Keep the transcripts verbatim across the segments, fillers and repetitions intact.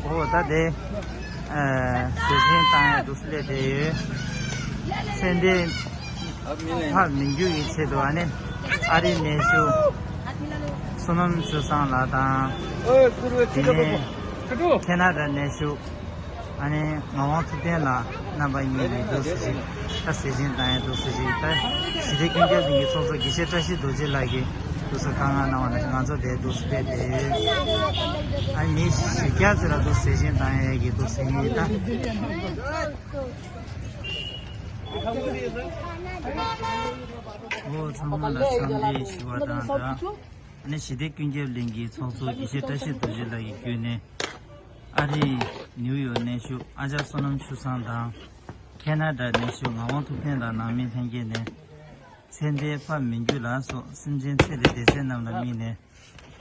འོ་ད་དེ་ཨ་ཟས་སྦྱིན་བཏང་ཡ་འདུག་སེ་སླེབས་བསྡད་ཡོད། ཚེ་འདས་ཕར་མི་འགྱུར་གྱི་ཆེད་དུ་ཨ་ནི་ཨ་རིའི་གནས་བཞུགས་བསོད་ནམས་ཆོས་བཟང་ལགས་དང་། དེ་ནས་ཁེ་ན་ཌ་གནས་བཞུགས་ཨ་ནི་ངག་དབང་ཐུབ་བསྟན་ལགས་རྣམ་པ་གཉིས་ཀྱིས་འདུག་སེ་ཅིག་ད་ཟས་སྦྱིན་བཏང་ཡ་འདུག་སེ་ཅིག་ད་ཞི་བདེ་ཀུན་ཁྱབ་གླིང་གི་ཚོགས་གཙོ་དགེ་བཤེས་བཀྲ་ཤིས་རྡོ་རྗེ་ལགས་ཀྱིས་འདུག་སེ་བཀའ་མངགས་གནང་བ་ནང་བཞིན་ང་ཚོ་དེར་འདུག་སེ་ཕེབས་བསྡད་ཡོད། ཨ་ནི་མི་བཞི་བརྒྱ་ཙམ་ལ་འདུག་ཟས་སྦྱིན་བཏང་ཡ་གི་འདུག་ཟེར་མཁན་ཡིན་ད། འོ་ཚང་མ་ལ་འཚམས་འདྲི་ཞུ་བ་དང་སྦྲགས། ཨ་ནི་ཞི་བདེ་ཀུན་ཁྱབ་གླིང་གི་ཚོགས་གཙོ་དགེ་བཤེས་བཀྲ་ཤིས་རྡོ་རྗེ་ལགས་ཀྱི་བརྒྱུད་ནས་ཨ་རིའི་ནིའུ་ཡོག་གནས་བཞུགས་ཨ་ཅག་བསོད་ནམས་ཆོས་བཟང་དང་། ཁེ་ན་ཌ་གནས་བཞུགས་ངག་དབང་ཐུབ་བསྟན་དང་ནང་མི་ལྷན་རྒྱས་ནས་ཚེ་འདས་ཕ་མི་འགྱུར་ལ་སོགས་སེམས་ཅན་ཚེ་ལས་འདས་ཚད་རྣམས་ལ་དམིགས་ནས་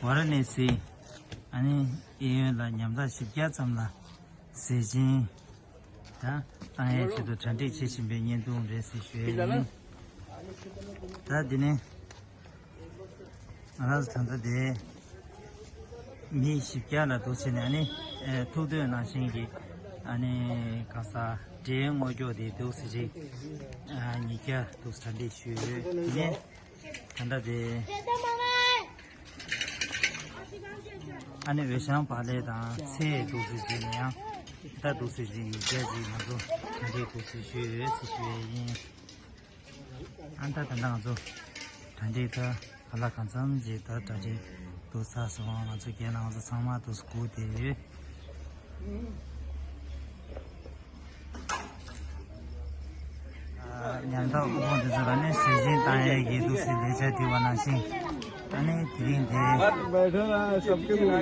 ཝཱ་ར་ཎ་སི་ཨ་ནི་གཡས་གཡོན་ལ་ཉམ་ཐག་བཞི་བརྒྱ་ཙམ་ལ་ཟས་སྦྱིན་ད་བཏང་ཡའི་ཆེད་དུ་གྲ་སྒྲིག་བྱེད་བཞིན་པའི་བརྙན་ཐུང་རེད་ཟེར་ཞུ་ཡས་ཡིན། ད་འདི་ནས། ང་རང་ཚོ་ད་ལྟ་དེ་མི་བཞི་བརྒྱ་ལ་འདུག་བྱས་ནས་ཨ་ནི་ཨེ་ཐུགས་འདོད་ནང་བཞིན་གྱི་ཨ་ནི་ག་ས་འབྲས་སྔོ་སྐྱོགས་དེ་འདུག་ཟེར་ཅིག་ཨ་ཉིས་བརྒྱ་འདུག་གྲ་སྒྲིག་ཞུས་ཡོད། དེ་ནས་ད་ལྟ་དེ་ཨ་ནི་འོད་ཤང་བག་ལེབ་དང་ཚལ་འདུག་ཟེར་ཅིག་ནས་ཡང་ད་འདུག་ཟེར་ཅིག་ཉིས་བརྒྱ་ཅིག་ང་ཚོ་གྲ་སྒྲིག་འདུག་ཟེར་ཞུས་ཡོད་ཟེར་ཞུ་ཡས་ཡིན། ཨ་ད་ད་ལྟ་ང་ཚོ་གྲ་སྒྲིག་ད་ག་ལ་གང་འཚམ་ཅིག་ད་གྲ་སྒྲིག་འདུག་ཚར་སོང་། ང་ཚོ་རྒན་ལགས་ང་ཚོ་ཚང་མ་འདུག་སྒུག་བསྡད་ཡོད། ཨ་ཉམ་ཐག་དབུལ་ཕོངས་དེ་ཚོ་ལ་ནི་ཟས་སྦྱིན་བཏང་ཡས་ཀྱི་འདུག་སེ་ལས་འཆར་བསྒྲིགས་པ་ནང་བཞིན་ཨ་ནི་དེ་རིང་འདིར་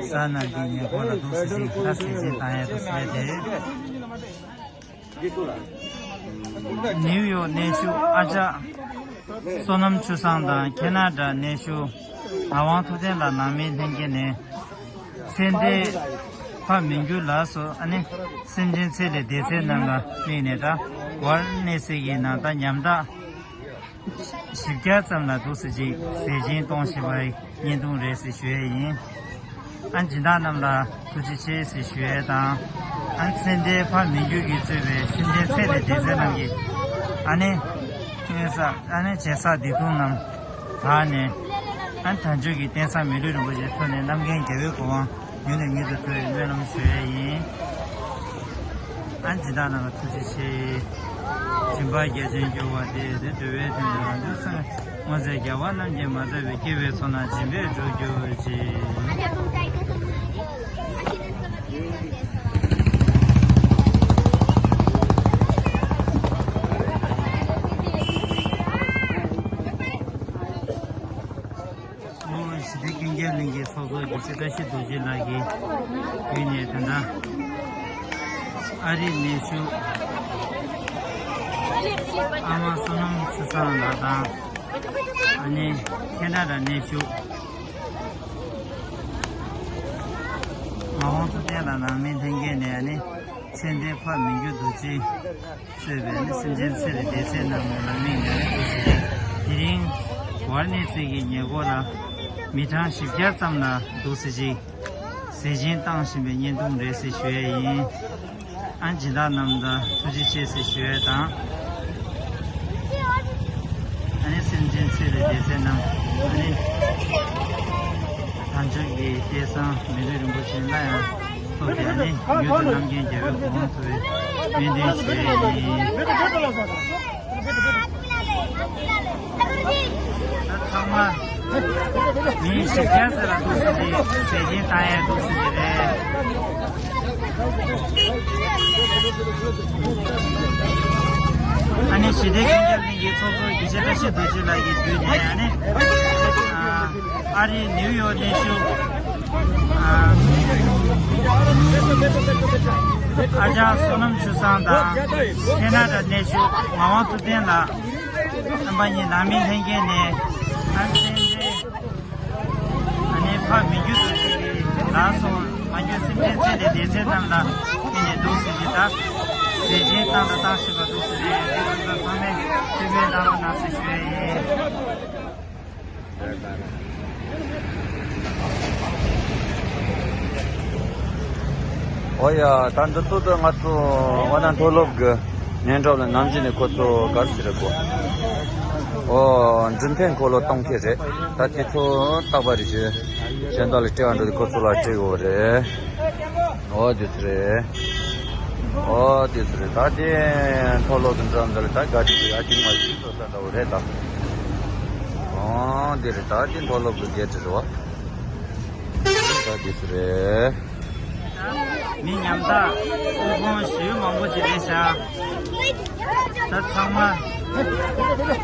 ས་ནག་གི་ཉེ་འཁོར་ལ་འདུག་སེ་ཅིག་ད་ཟས་སྦྱིན་བཏང་ཡས་འདུག་སེ་སླེབས་བསྡད་ཡོད། ནིའུ་ཡོག་གནས་བཞུགས་ཨ་ཅག་བསོད་ནམས་ཆོས་བཟང་དང་ཁེ་ན་ཌ་གནས་བཞུགས་ངག་དབང་ཐུབ་བསྟན་ལགས་ནང་མི་ལྷན་རྒྱས་ནས་ཚེ་འདས་ཕ་མི་འགྱུར་ལ་སོགས་ཨ་ནི་སེམས་ཅན་ཚེ་ལས་འདས་ཚད་རྣམས་ལ་དམིགས་ནས་ད་ཝཱ་ར་ཎ་སི་གི་ནང་ད་ཉམ་ཐག་བཞི་བརྒྱ་ཙམ་ལ་འདུག་སེ་ཅིག་ཟས་སྦྱིན་གཏོང་བཞིན་པའི་བརྙན་ཐུང་རེད་ཟེར་ཞུ་ཡས་ཡིན། ཨ་སྦྱིན་བདག་རྣམས་ལ་ཐུགས་རྗེ་ཆེ་ཟེར་ཞུ་ཡས་དང་། ཨ་ཚེ་འདས་ཕ་མི་འགྱུར་གྱིས་གཙོས་པའི་སེམས་ཅན་ཚེ་ལས་འདས་ཚད་རྣམས་ཀྱི་ཨ་ནི་སྔོན་བསགས་ཨ་ནི་བྱས་བསགས་སྡིག་ལྟུང་རྣམས་དག་ནས་ཨ་དལ་འབྱོར་གྱི་རྟེན་བཟང་མི་ལུས་རིན་པོ་ཆེའི་ཐོག་ནས་རྣམ་མཁྱེན་རྒྱལ་བའི་གོ་འཕང་མྱུར་ནས་མྱུར་དུ་ཐོབ་པའི་སྨོན་ལམ་ཞུ་ཡས་ཡིན། ཨ་སྦྱིན་བདག་རྣམས་ལ་ཐུགས་རྗེ་ཆེ། སྦྱིན་པ་རྒྱ་ཆེན་སྐྱོབ་པ་སྟེ། དེ་འདྲ་བའི་དོན་དུ་རང་བྱུང་སངས་རྒྱས་སྔོན་ཚེ་རྒྱལ་བ་རྣམས་ཀྱིས་མ་ཐོབ་པའི་སྐྱེ་བོའི་ཚོགས་རྣམས་སྦྱིན་པས་འགྲུབ་གྱུར་ཅིག། ཨོ་ཞི་བདེ་ཀུན་ཁྱབ་གླིང་གི་ཚོགས་གཙོ་དགེ་བཤེས་བཀྲ་ཤིས་རྡོ་རྗེ་ལགས་ཀྱིས་བརྒྱུད་ནས་ད་ལྟ་ཨ་རིའི་གནས་བཞུགས་ཨ་མ་བསོད་ནམས་ཆོས་བཟང་ལགས་དང་། ཨ་ནི་ཁེ་ན་ཌ་གནས་བཞུགས་ངག་དབང་ཐུབ་བསྟན་ལགས་ནང་མི་ལྷན་རྒྱས་ནས་ཨ་ནི་ཚེ་འདས་ཕ་མི་འགྱུར་རྡོ་རྗེ་གཙོས་པའི་ནི་སེམས་ཅན་ཚེ་ལས་འདས་ཚད་རྣམས་ལ་དམིགས་ནས་ནི་འདུག་ཟེར་ཏེ། དེ་རིང་ཝཱ་ར་ཎ་སི་གི་ཉེ་འཁོར་ལ་མི་གྲངས་བཞི་བརྒྱ་ཙམ་ལ་འདུག་ཟེར་ཅིག་ཟས་སྦྱིན་བཏང་བཞིན་པའི་བརྙན་ཐུང་རེད་ཟེར་ཞུ་ཡས་ཡིན། ཨ་སྦྱིན་བདག་རྣམས་ལ་ཐུགས་རྗེ་ཆེ་ཟེར་ཞུ་ཡས་དང་། ཨ་ནི་སེམས་ཅན་ཚེ་ལས་འདས་ཚད་རྣམས་ཨ་ནི་དལ་འབྱོར་གྱི་རྟེན་བཟང་མི་ལུས་རིན་པོ་ཆེ་སླར་ཡང་ཐོབ་སྟེ་ཨ་ནི་མྱུར་དུ་རྣམ་མཁྱེན་རྒྱལ་བའི་གོ་འཕང་ཐོབ་པའི་སྨོན་འདུན་ཞུ་ཡས་ཡིན། ད་ཚང་མ་མི་བཞི་བརྒྱ་ཙམ་ལ་འདུག་ཟེར་གྱི་ཟས་སྦྱིན་བཏང་ཡས་འདུག་ཟེར་གྱི་རེད། ཨ་ནི་ཞི་བདེ་ཀུན་ཁྱབ་གླིང་གི་ཚོགས་གཙོ་དགེ་བཤེས་བཀྲ་ཤིས་རྡོ་རྗེ་ལགས་ཀྱིས་བརྒྱུད་ནས་ཨ་ནི་ཨ་རིའི་ནིའུ་ཡོག་གནས་བཞུགས་ཨ་ཨ་ཅག་བསོད་ནམས་ཆོས་བཟང་དང་ཁེ་ན་ཌ་གནས་བཞུགས་ངག་དབང་ཐུབ་བསྟན་ལགས་རྣམ་པ་གཉིས་ནང་མི་ལྷན་རྒྱས་ནས་ཨ་ནི་ཨ་ནི་ཕ་མི་འགྱུར་རྡོ་རྗེ་གི་ལག་སོགས་མ་གྱུར་སེམས་ཅན་ཚེ་ལས་འདས་ཚད་རྣམས་ལ་དམིགས་ནས་འདུག་ཟེར་གྱི་ད་ཟས་སྦྱིན་བཏང་དང་བཏང་བཞིན་པ་འདུག་ཟེར་གྱི་དེ་ཚོ་ཚང་མས་མཐུན་སྨན་གནང་རོགས་གནང་ཟེར་ཞུ་ཡས་ཡིན། ཨོ་ཡ། ད་འདི་ཚོ་ད་ང་ཚོ་ཝ་ན་མཐོ་སློབ་གི་སྙན་གྲགས་ལ་ནམ་རྒྱུན་ནས་ཁོ་ཚོ་གར་ཞིག་རེད་གོ། ཨོ་འགྲུལ་འཕྲིན་འཁོར་ལོ་གཏོང་མཁན་རེད། ད་དེ་ཚོ་རྟག་པར་རེ་ཞིག་གཞན་དག་ལ་སྤྲད་པ་འགྲོ་དུས་ཁོ་ཚོ་ལ་སྤྲད་དགོས་རེད། ཨོ་དེ་ཚོ་རེད། ཨོ་དེ་ཚོ་རེད། ད་དེ་མཐོ་སློབ་ཀྱི་འགྲམ་འདི་ལ་ད་ག་དེ་ཡ་གཅིག་མ་ཞིག་ཚོ་ས་འདྲ་བོ་རེད་ད། ཨོ་འདི་རེད། ད་དེ་མཐོ་སློབ་ཀྱི་སྒེར་གྱི་རེད་བ། ད་དེ་ཚོ་རེད། མི་ཉམ་ཐག་དབུལ་ཕོངས་ཞེ་མང་པོ་ཅིག་རེད་ཤག་ད་ཚང་མ་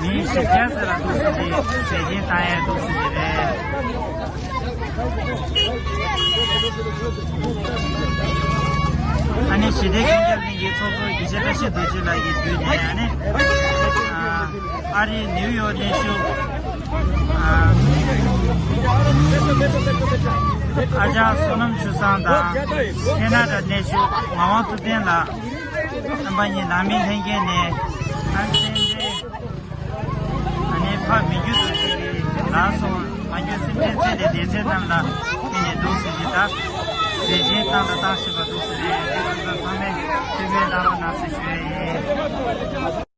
མི་བཞི་བརྒྱ་ཙམ་ལ་འདུག་སེ་ཅིག་ཟས་སྦྱིན་བཏང་ཡས་འདུག་སེ་ཅིག་རེད། ཨ་ནི་ཞི་བདེ་ལྷན་རྒྱས་གླིང་གི་ཚོགས་གཙོ་དགེ་བཤེས་བཀྲ་ཤིས་རྡོ་རྗེ་ལགས་ཀྱིས་བརྒྱུད་ནས་ཨ་ནི། ཨ་རིའི་ནིའུ་ཡོག་གནས་བཞུགས། ཨ་ཅག་བསོད་ནམས་ཆོས་བཟང་དང་ཁེ་ན་ཌ་གནས་བཞུགས་ངག་དབང་ཐུབ་བསྟན་ལགས། རྣམ་པ་གཉིས་ནང་མི་ལྷན་རྒྱས་ནས་ཨ་ནི་ཕ་མི་རྒྱུད་དུ་ཞིག་ལགས་སོ། མ་རྒྱུད་སེམས་ཅན་ཚེ་འདས་སྡེ་ཚན་རྣམས་ལ་ཕན་ནས་འདུག་ཟེར་གྱི་ད། ཟས་སྦྱིན་བཏང་དང་བཏང་བཞིན་པ་འདུག་ཟེར་ནས་དེ་ཚོ་ཚང་མས་ཐུགས་ཕན་གནང་རོགས་གནང་ཟེར་ཞུ་ཡས་ཡིན།